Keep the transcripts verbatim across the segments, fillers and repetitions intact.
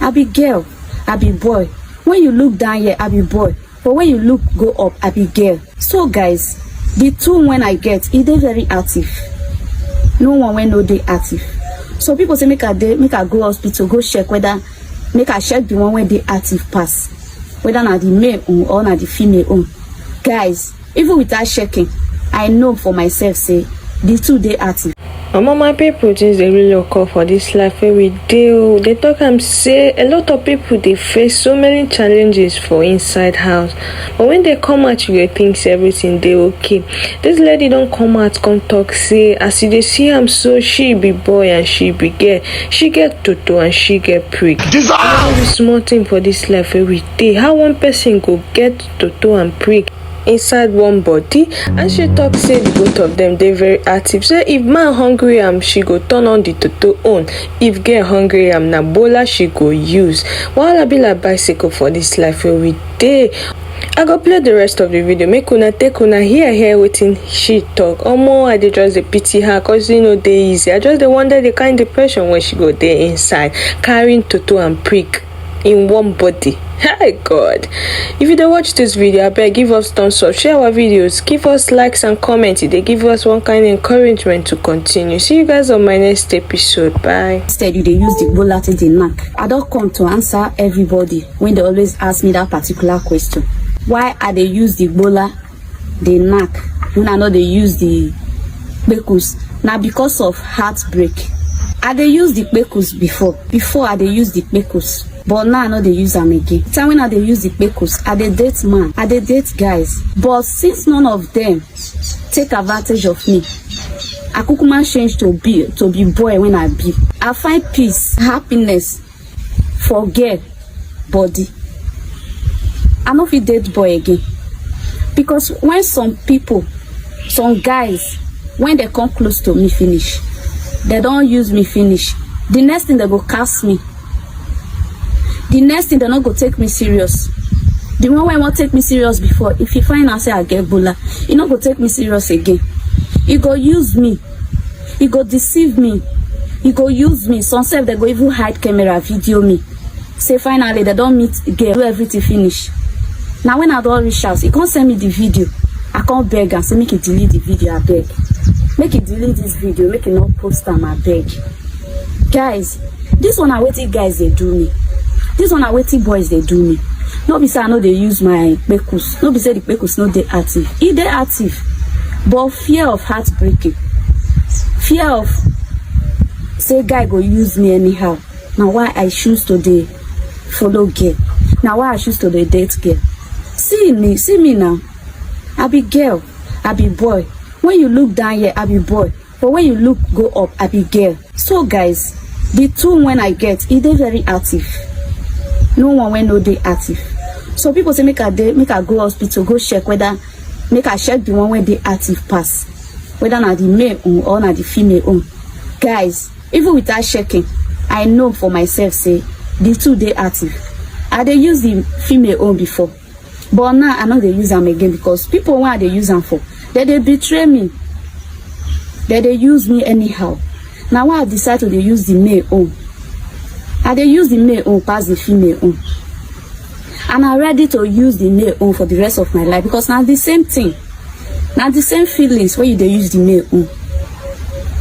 I be girl, I be boy. When you look down here, I be boy. But when you look go up, I be girl. So guys, the two when I get, e dey very active. No one wey no dey active. So people say make I dey, make I go hospital, go check whether, make I check the one wey dey active pass, whether na the male own or na the female own. Guys, even without checking, I know for myself say the two dey active. Omo, my people, things dey really occur for this life wey we dey o. They talk am say a lot of people dey face so many challenges for inside house, but when they come out, you go think say everything dey okay. This lady don come out come talk say as you dey see am so, she be boy and she be girl, she get toto and she get prick. Jesus! No be small thing for this life wey we dey. How one person go get toto and prick inside one body? And she talk say the both of them dey very active. Say if man hungry am, she go turn on the toto own. If girl hungry am, na bola she go use. Wahala be like bicycle for this life wey we dey. I go play the rest of the video. Make una take una hear, hear wetin she talk. Omo, I dey just dey pity her, cause e no dey easy. I just dey wonder the kind depression wey she go dey inside, carrying toto and prick in one body. Hi God. If you dey watch this video, abeg give us thumbs up, share our videos, give us likes and comments. E dey give us one kind encouragement to continue. See you guys on my next episode. Bye. Instead, you dey use the bola take dey knack. I don come to answer everybody when they always ask me that particular question. Why I dey use the bola dey knack when I no dey use the kpekus? Na because of heartbreak. I dey use the kpekus before. Before I dey use the kpekus, but now I no dey use am again. Time when I dey use the kpekus, I dey date man, I dey date guys. But since none of them take advantage of me, I kukuma change to be, to be boy when I be. I find peace, happiness for girl body. I no fit date boy again, because when some people, some guys, when they come close to me finish, they don use me finish. The next thing, they go cast me. The next thing, they no go take me serious. The one wey wan take me serious before, if he find out say I get bola, he no go take me serious again. He go use me. He go deceive me. He go use me. Some sef, they go even hide camera, video me. Say finally they don meet girl, do everything finish. Now when I don reach house, he come send me the video. I come beg and say make he delete the video, I beg. Make he delete this video, make he not post am, I beg. Guys, this one na wetin guys dey do me. This one na wetin boys dey do me. No be say I no dey use my kpekus. No be say the kpekus no dey active. E dey active, but fear of heartbreaking, fear of say guy go use me anyhow. Na why I choose to dey follow girl. Na why I choose to dey date girl. See me, see me now. I be girl, I be boy. When you look down here, I be boy. But when you look go up, I be girl. So guys, the two when I get, e dey very active. No one wey no dey active. So people say make I dey, make I go hospital, go check whether, make I check the one wey dey active pass, whether na the male own or na the female own. Guys, even without checking, I know for myself say the two dey active. I dey use the female own before, but now I no dey use am again because people wey I dey use am for, they dey betray me. They dey use me anyhow. Na why I decide to dey use the male own. I dey use the male own pass the female own. And I'm ready to use the male own for the rest of my life because na the same thing. Na the same feelings wey you dey use the male own.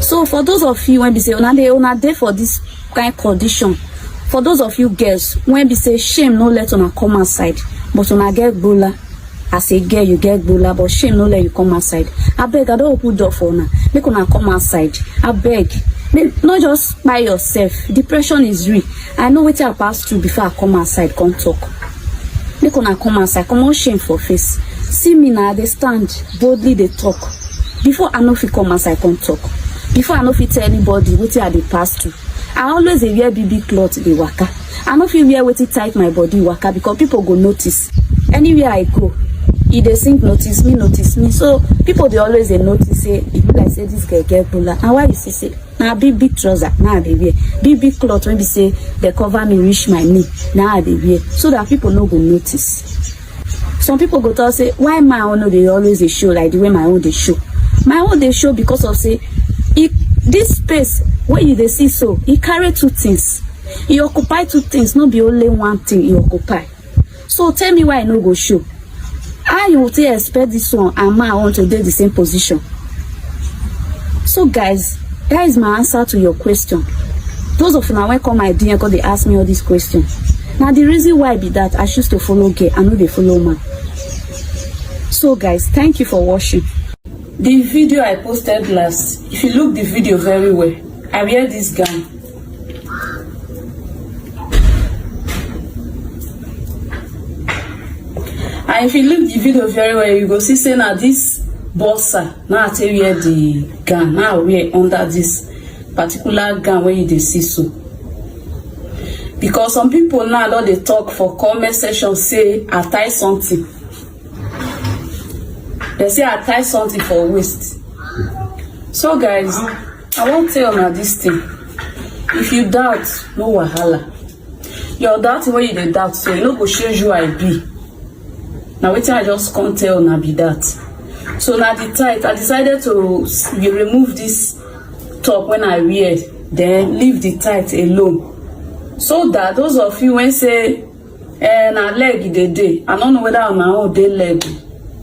So for those of you wey be say una dey, una dey for this kind condition, for those of you girls wey be say shame no let una come outside, but una get gbola. As a girl, you get gbola, but shame no let you come outside. Abeg, I don open door for una. Make una come outside. Abeg, make, no just kpai yourself. Depression is real. I know wetin I pass through before I come outside, come talk. Make una come outside, comot shame for face. See me now, I dey stand boldly dey talk. Before I no fit come outside come talk. Before I no fit tell anybody wetin I dey pass through. I always dey wear B B cloth dey waka. I no fit wear wetin tight my body waka because people go notice. Anywhere I go, e dey sing notice me, notice me. So people dey always dey notice say e be like say this girl get gbola. And why you see say na big big trouser na I dey wear, big big cloth wey be say dey cover me reach my knee na I dey wear, so that people no go notice. Some people go talk say, why my own no dey always dey show like the way my own dey show? My own dey show because of say e, this space wey you dey see so, e carry two things. E occupy two things, no be only one thing e occupy. So tell me why e no go show. How you take expect this one and man want to dey the same position? So guys, that is my answer to your question. Those of una wey come my D M come dey ask me all these questions. Na the reason why be that I choose to follow girl, I no dey follow man. So guys, thank you for watching. The video I posted last, if you look the video very well, I wear this gown. And if you look the video very well, you go see say na this boxer na I take wear the gown, na I wear under this particular gown wey you dey see so. Because some people now don dey talk for comment section say I tie something. They say I tie something for waist. So guys, I wan tell una this thing. If you doubt, no wahala. Your doubting wey you dey doubt so, e no go change who I be. Na wetin I just come tell una be that. So na the tight, I decided to s-, remove this top when I wear, then leave the tight alone. So that those of you wey say, eh, na leg e dey dey, I no know whether una own dey leg,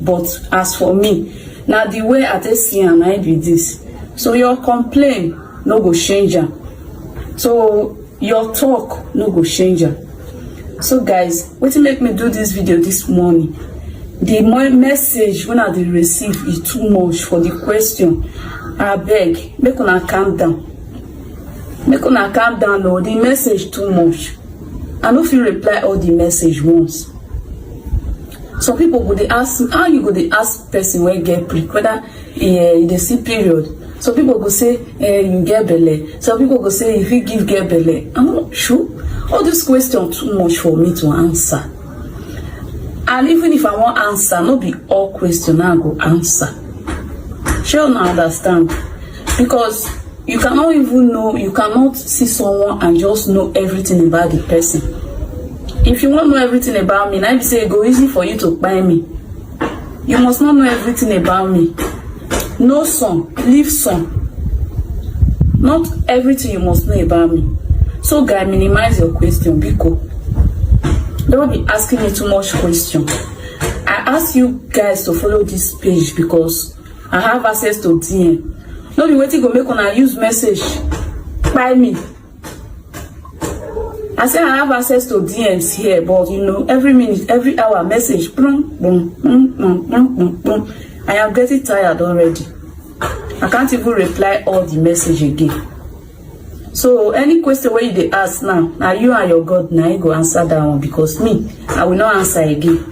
but as for me, na the way I take see am, na im be this. So your complain no go change am. So your talk no go change am. So guys, wetin make me do this video this morning? The mo-, message wey I dey receive is too much for the question. Abeg, make una calm down. Make una calm down o. The message too much. I no fit reply all the message once. Some people go dey ask me, how you go dey ask person wey get prick whether e, eh, e dey see period? Some people go say, eh, you get belle. Some people go say, you fit give girl belle. I'm not sure. All this question too much for me to answer. And even if I wan answer, no be all question I go answer. Shey una understand? Because you cannot even know, you cannot see someone and just know everything about the person. If you wan know everything about me, na im be say e go easy for you to kpai me. You must not know everything about me. Know some, leave some. Not everything you must know about me. So guy, minimize your question, biko. Don't be asking me too much question. I ask you guys to follow this page because I have access to D M. No be wetin go make una use message kpai me. I say I have access to D Ms here, but you know, every minute, every hour, message, boom, boom, boom. I am getting tired already. I can't even reply all the message again. So any question wey you dey ask now, na you and your God na im go answer that one, because me, I will not answer again.